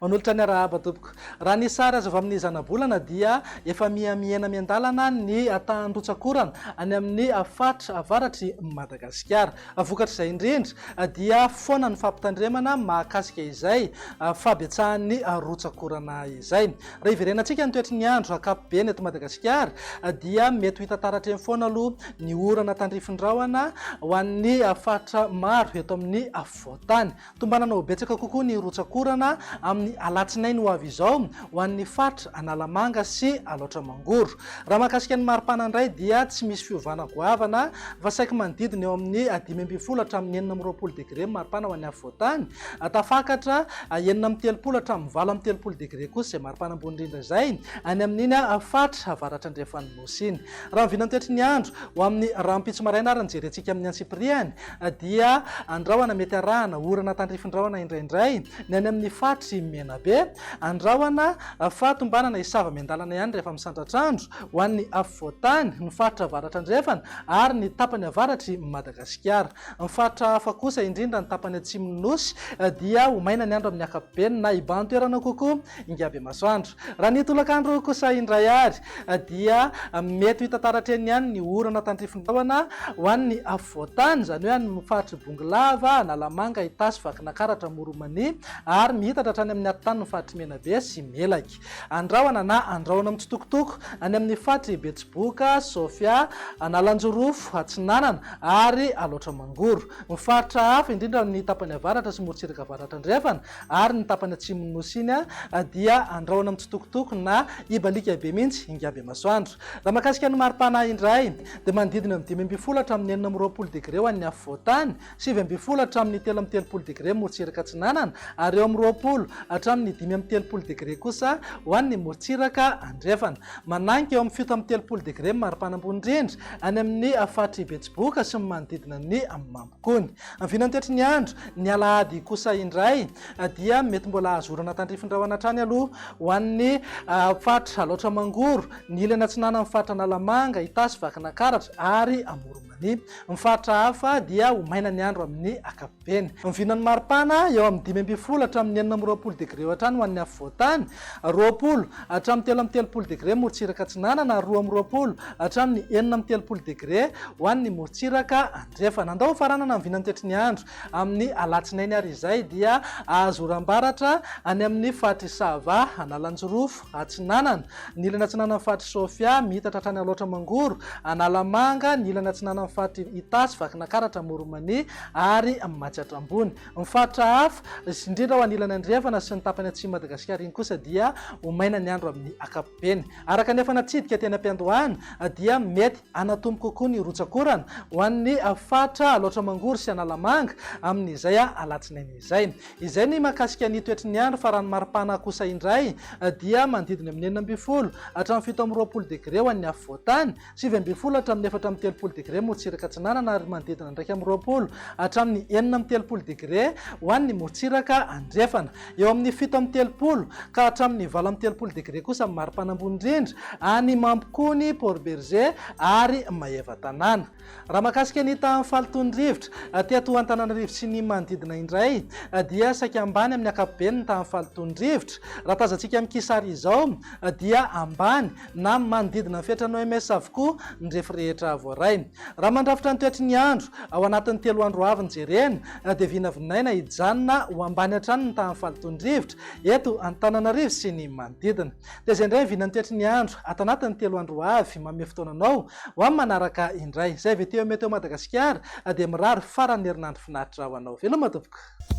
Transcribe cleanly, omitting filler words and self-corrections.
Manolotra ny arahaba tompoko. Raha ny sary azo avy amin'ny zanabolana dia efa miha mihena miandalana ny tahan'ny rotsak'orana any amin'ny faritra avaratr'i Madagasikara. Vokatr'izay indrindra dia foana ny fampitandremana mahakasika izay fahabetsahan'ny rotsak'orana izay. Raha hiverenantsika ny toetry ny andro ankapobeny eto Madagasikara dia mety ho hita taratra eny foana aloha ny orana tandrifin-drahona ho an'ny faritra maro eto amin'ny afovoan-tany. Tombanana ho betsaka kokoa ny rotsak'orana amin'ny alatsinainy ho avy izao ho an'ny faritra Analamanga sy Alaotra Mangoro. Raha mahakasika ny maripana indray dia tsy misy fiovana goavana fa saiky manodidina eo amin'ny 15 hatramin'ny 26 degre ny maripana ho an'ny afovoan-tany. Tafakatra 36 hatramin'ny 38 degre kosa izay maripana ambony indrindra izay any amin'iny faritra avaratra andrefan'ny Nosy iny. Raha ny vinantoetry ny andro ho amin'ny rahampitso maraina ary no jerentsika amin'ny antsipiriany dia andrahona mety arahana orana tandrifin-drahona indraindray ny any amin'ny faritr'i Menabe. Andrahona fa tombanana hisava miandalana ihany rehefa misandratr'andro ho an'ny afovoan-tany, ny faritra avaratra andrefana ary ny tapany avaratr'i Madagasikara. Ny faritra hafa kosa, indrindra ny tapany atsimon'ny Nosy dia ho maina ny andro amin'ny ankapobeny na hibahan-toerana kokoa ingabe masoandro. Raha ny tolakandro kosa indray ary dia mety ho hita taratra eny ihany ny orana tandrifin-drahona ho an'ny afovoan-tany, izany hoe any amin'ny faritr'i Bongolava, Analamanga, Itasy, Vakinakaratra, Amoron'i-Mania ary mihitatra hatrany amin'ny atitany ny faritr'i Menabe sy Melaky. Andrahona na andrahona mitsitokotoko any amin'ny faritr'i Betsiboka, Sofia, Analanjirofo, Atsinanana ary Alaotra Mangoro. Ny faritra hafa, indrindra ny tapany avaratra sy morontsiraka avaratra andrefana ary ny tapany atsimon'ny Nosy iny dia andrahona mitsitokotoko na hibaliaka be mihitsy ingaby masoandro. Raha mahakasika ny maripana indray dia manodidina eo amin'ny 15 hatramin'ny 26 degre ho an'ny afovoan-tany, 19 hatramin'ny 33 degre morontsiraka atsinanana ary eo amin'ny 20 hatramin'ny 35 degre kosa ho an'ny morontsiraka andrefana. Mananika eo amin'ny 37 degre ny maripana ambony indrindra any amin'ny faritr'i Betsiboka sy ny manodidina ny Mampikony. Vinantoetry ny andro, ny alahady kosa indray dia mety mbola azo orana tandrifin-drahona hatrany aloha ho an'ny faritra Alaotra Mangoro, ny ilany atsinanan'ny faritra Analamanga, Itasy, Vakinankaratra ary Amoron'i-Mania. Ny faritra hafa dia ho maina ny andro amin'ny ankapobeny. Ny vinan'ny maripana eo amin'ny 15 hatramin'ny 26 degre eo hatrany ho an'ny afovoan-tany, 20 hatramin'ny 33 degre morontsiraka atsinanana ary 22 hatramin'ny 36 degre ho an'ny morontsiraka andrefana. Andao hofaranana ny vinantoetry ny andro amin'ny alatsinainy ary izay dia azo oram-baratra any amin'ny faritr'i Sava, Analanjirofo, Atsinanana, ny ilany atsinanan'ny faritr'i Sofia, miitatra hatrany Alaotra Mangoro, Analamanga, ny ilany atsinanan'ny faritr'i Itasy, Vakinakaratra, Amoron'i-Mania ary Matsiatra Ambony. Ny faritra hafa, indrindra ho an'ny ilany andrefana sy ny tapany atsimon'i Madagasikara iny kosa dia ho maina ny andro amin'ny ankapobeny. Araka ny efa natsidika teny am-piandohana dia mety hanatombo kokoa ny rotsak'orana ho an'ny faritra Alaotra Mangoro sy Analamanga amin'izay alatsinainy izay. Izay ny mahakasika ny toetry ny andro fa raha ny maripana kosa indray dia manodidina amin'ny 16 hatramin'ny 27 degre ho an'ny afovoan-tany, 19 hatramin'ny 34 degre morontsiraka atsinanana ary manodidina ny 21 hatramin'ny 36 degre ho an'ny morontsiraka andrefana. Eo amin'ny 37 ka hatramin'ny 38 degre kosa ny maripana ambony indrindra any Mampikony, Port Bergé ary Maevatanàna. Raha mahakasika ny tahan'ny fahalotoan'ny rivotra teto Antananarivo sy ny manodidina indray dia saika ambany amin'ny ankapobeny ny tahan'ny fahalotoan'ny rivotra. Raha tazantsika amin'ny kisary izao dia ambany na manodidina ny fetran'ny OMS avokoa ny refy rehetra voaray. Raha mandrafitra ny toetry ny andro ao anatin'ny telo andro ho avy ny jerena dia vinavinaina hijanona ho ambany hatrany ny tahan'ny fahalotoan'ny rivotra eto Antananarivo sy ny manodidina. Dia izay indray ny vinan'ny toetry ny andro ato anatin'ny telo andro ho avy manome fotoana anao ho amin'ny manaraka indray. Izay avy ety Météo Madagasikara dia mirary faran'ny herinandro finaritra ho anao. Veloma tompoko.